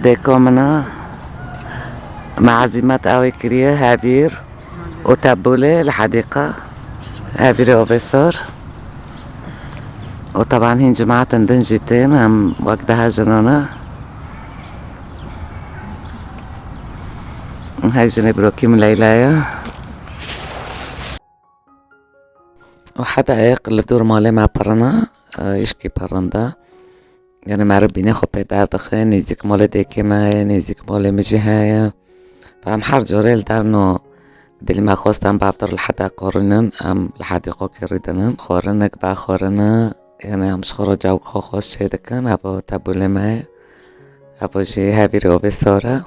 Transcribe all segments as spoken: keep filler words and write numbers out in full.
Dêko min a, me ezîmet awê kiriye, hevîr û tebûlê li hedîqa, hevîrê ovê sor. Û teban hîn cemaetin din jî tên, em wek dehe jinan e. Hey jinê birokî min Leyla ye. Û hedeqê li dûr malê me pirine, îşkî pirinde. Yanî meriv bînê xwe pê derdixe, nêzîk malê dêkê me heye, nêzîk malê min jî heye. Em her carê li derno dilî me xwest em bavtir li hedeqo rûnin, em li hedîqokê rûdinin. Xwarinek vexwarine, yanî em ji xwe re cawik xwe xweş çêdikin, evo tebûlê me ye. Evo jî hevîrê ovê sor e.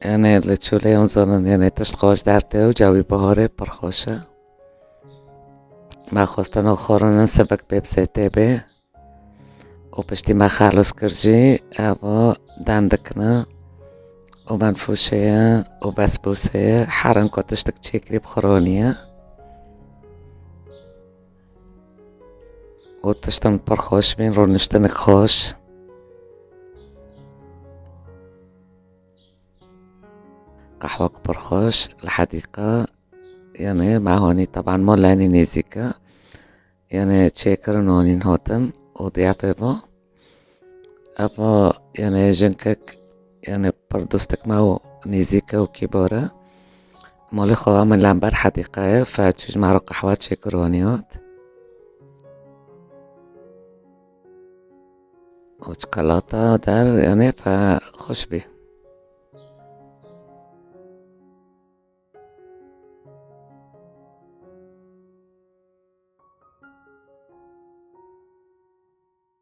Yanî li çolê em zanin, yanî tişt xweş dertê û cawî biharê pir xweş e. Me xwestin û xwarinin sivik bê bi zêtê bê. Û piştî me xelos kir jî, evo dendik ne û menfûşê ye û besbûsê ye. Herin ku tiştik çêkirî bi xwe re hûnî ye. Û tiştin pir xweş bîn, rûniştinik xweş. Qehwek pir xweş li hedîqa, yanî me honî teban molenî nêzîk e. Yanî çêkirin honîn hatin û diyafê va. Ev va, yanî jinkek, yanî pir dostek me û nêzîk e û kîbar e. Malê xwe min lember hedîqa ye, fe çû ji me re qehwe çêkir honî hat. Û çikolata der, yanî fe xweş bî.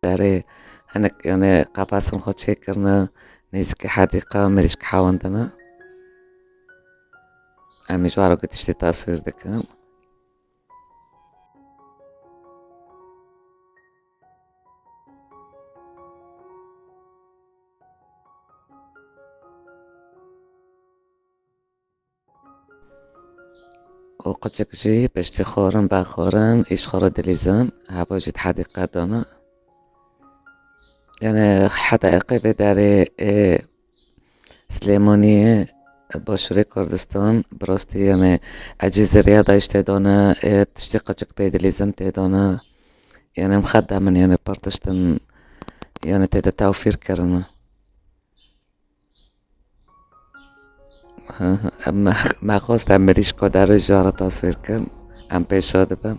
Derê hinek, yanî qefesin xwe çêkirine, nêzîkî hedîqa mirîşk hewindine. Em ê ji we re tiştê taswîr dikin. Û qicik jî piştî xwarin vexwarin, îş xwe re dilîzin, heva jî di hedîqe de ne. Yanî hedeqê vê derê ê Silêmaniyê, Başûrê Kurdistan, bi rastî, yanî ecî ziriya dayîş tê de ne, ê tiştî qicik pê dilîzin tê de ne. Yanî em xet de min, yanî pir tiştin, yanî tê de tewfîr kirine. Em, me xwest em mirîşko derê ji re taswîr kin. Em pêşa dibin.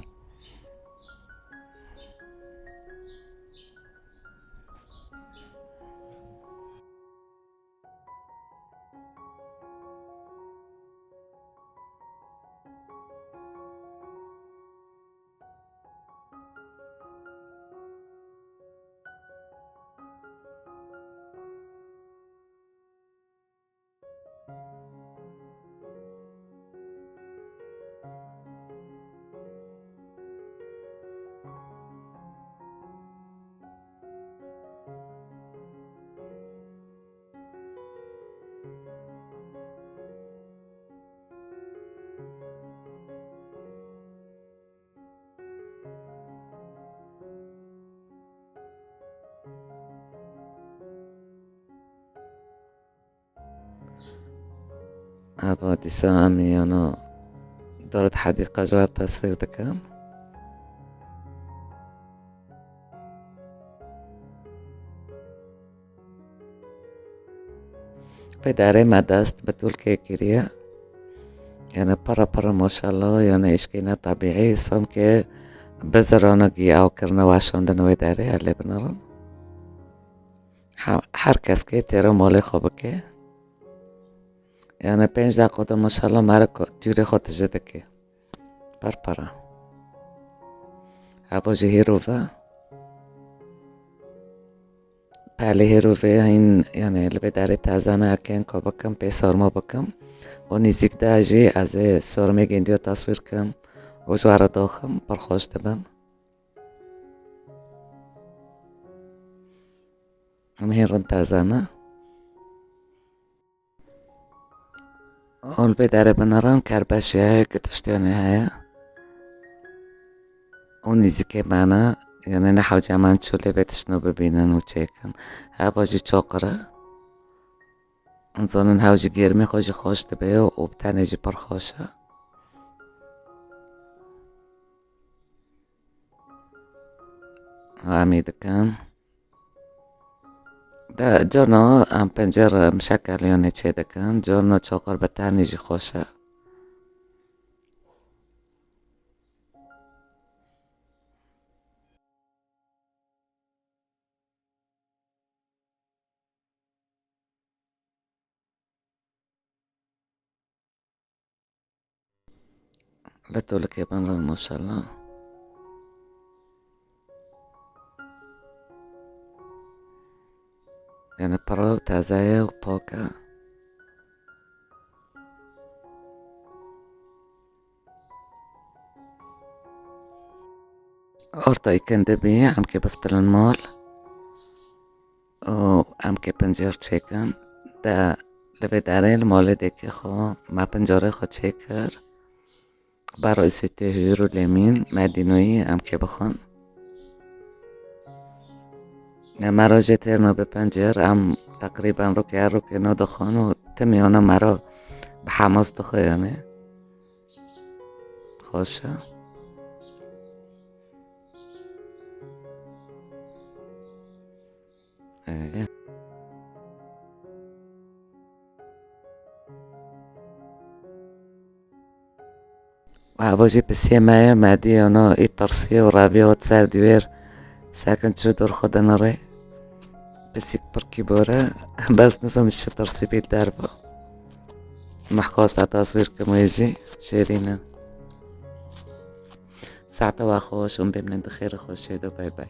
Ava dîsa em ê yana dor di hedîqa ji we re teswîr dikim. Vê derê me dest bi tûlkê kiriye. Yanî pere pere maşallah, yanî îşkê ne tebîî, sanki bizirana gî ew kirine weşandin wê derê, ez lê binirim. He-, her kes kê têra malê xwe bike. Yanî pênc deqo de maşallah mere ku tûrê xwe tije dike. Pir pir e. Heva jî hîrov e. Pelê hîrovê hîn, yanî li vê derê teze ne, eke yên ku bikim, pê sorma bikim. Û nêzîk de jî ez ê sormê gêndî taswîr kim û ji we re doxim, pir xweş dibin. Em hîn rind teze ne. Û li vê derê binirin kerbeşê heye, ki tiştê heye. Û nêzîkê me ne, Yani ne hewce eman çûlê vê tiştno bibînin û çêkin. Heva jî çoqir e. Nizanin hew ji gêrmê xwe jî xweş dibe û bi tenê jî pir xweş e. Em ê dikin. De carna em pencêr mişekeliyonê çê dikin. Carna çoqir bi tenê jî xweş e. Li tolikê bin re maşallah. Yani piro teze ye û pak e. Orta îkindî bî, em kê biftilin mal. Û em kê pincêr çêkin. De li vê derê li malê dêkê xwe me pincêrê xwe çêkir. Bero îsûtê hûr û lêmîn me dînoyî em kê bixwin. Ne me rojê têr nabe pencêr, em teqrîben rokê her rokê no dixwin û timî ona me ro bi hemas dixwe yani. Xweş e. Öyle. Ava jî pisiyê me ye, me dî ona î tirsî û revî û ser dîwêr sekin çû dûr xwe dinirê. Pisîk pirkî bore, bes nizam ji çi tirsî bî derva. Mehkosta taswîr kim wê jî şêrîn e. Saeta we xweş û bimînin di xêr û xweşiyê de, bay bay.